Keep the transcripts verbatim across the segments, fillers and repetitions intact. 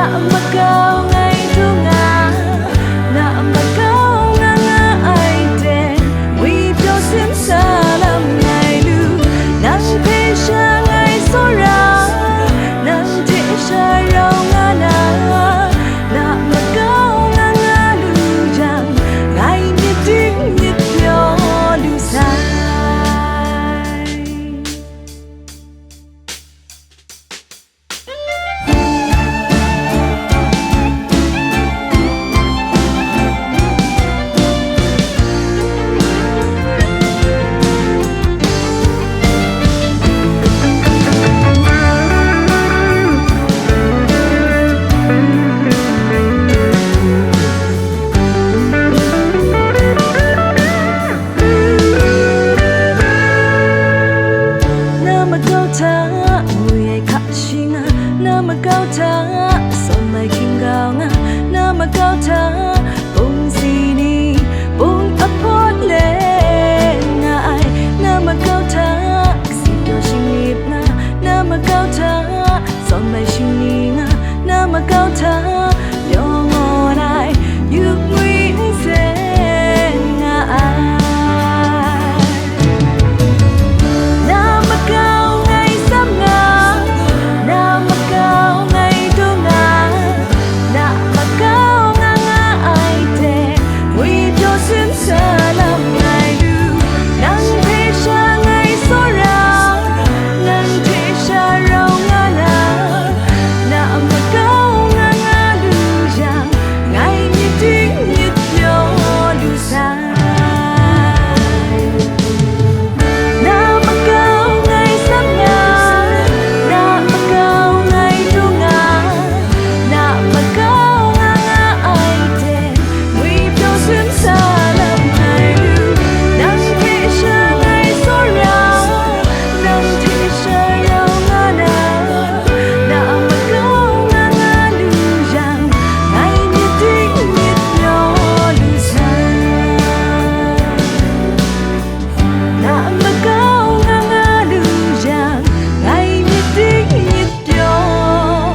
Makau ngai dung a, na makau nga nga ai ten, ngwi pyaw sin salam ngai lu, nang hpe sha ngai tsawra, nang hte sha rau nga na, na makau nga nga lu jang, ngai myit ding myit pyaw lu sai. Na makau hta ngwi ai hka shi nga, na makau hta sawm ai hkinggau nga, na makau hta pung si ni pung ahpawt le nga ai, na makau hta kasi pyaw shinglip nga, na makau hta sawm ai shingni nga, na makau hta yawng awn ai yu ngwi nsen nga ai. Na makau ngai tsam nga, na makau ngai dung nga, na makau nga nga ai hte, ngwi pyaw sin salam ngai lu, nang hpe sha ngai tsawra, nang hte sha rau nga na, na makau nga nga lu yang, ngai myit ding myit pyaw lu sai. Na makau ngai tsam nga, na makau ngai dung nga, na makau nga nga ai hte, ngwi pyaw sin salam ngai lu, nang hpe sha ngai tsawra, nang hte sha rau nga na, na makau nga nga lu yang, ngai myit ding myit pyaw lu sai. Na makau nga nga lu yang, ngai myit ding myit pyaw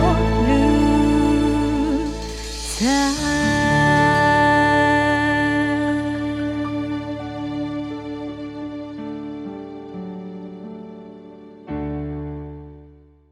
lu sai.